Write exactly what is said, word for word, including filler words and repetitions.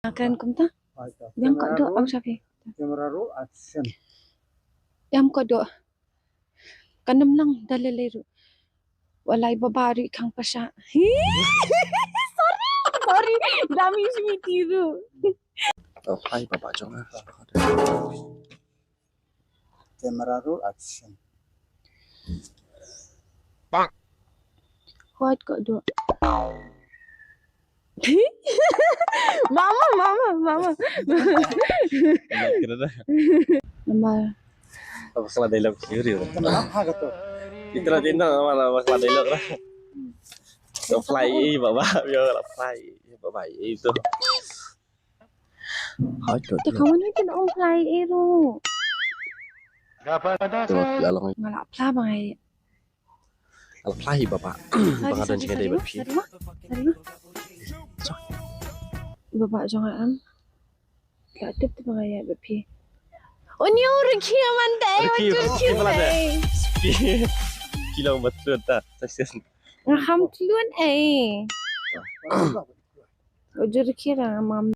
Kren kumta. Biang ko do, aw shafi. Camera roll, action. Em ko do. Kan ym nang da lei lei ruh. Walai baba ruh khang pasha. Sorry, sorry. Dami shmiti ruh. Oh, hai baba jong ah. Camera roll, action. Hot ko do. Mama, mama, mama. Kira dah. Namar. Apa salah dialog kiri? Kenapa gitu? Itra tinta mana apa salah dialog dah? Apply eh baba, ya apply eh baba itu. Hai tu. Te kawan ni kan apply eh tu. Tu ya long. Ngala apply bang ai. Apply baba. Bang ada jingade bad phi. Baba jong am. Ka tip tu bang ai bad phi. Uni ur ki man dai. Ki long batrut ta. Nga ham tlun ai. Ujur kira mam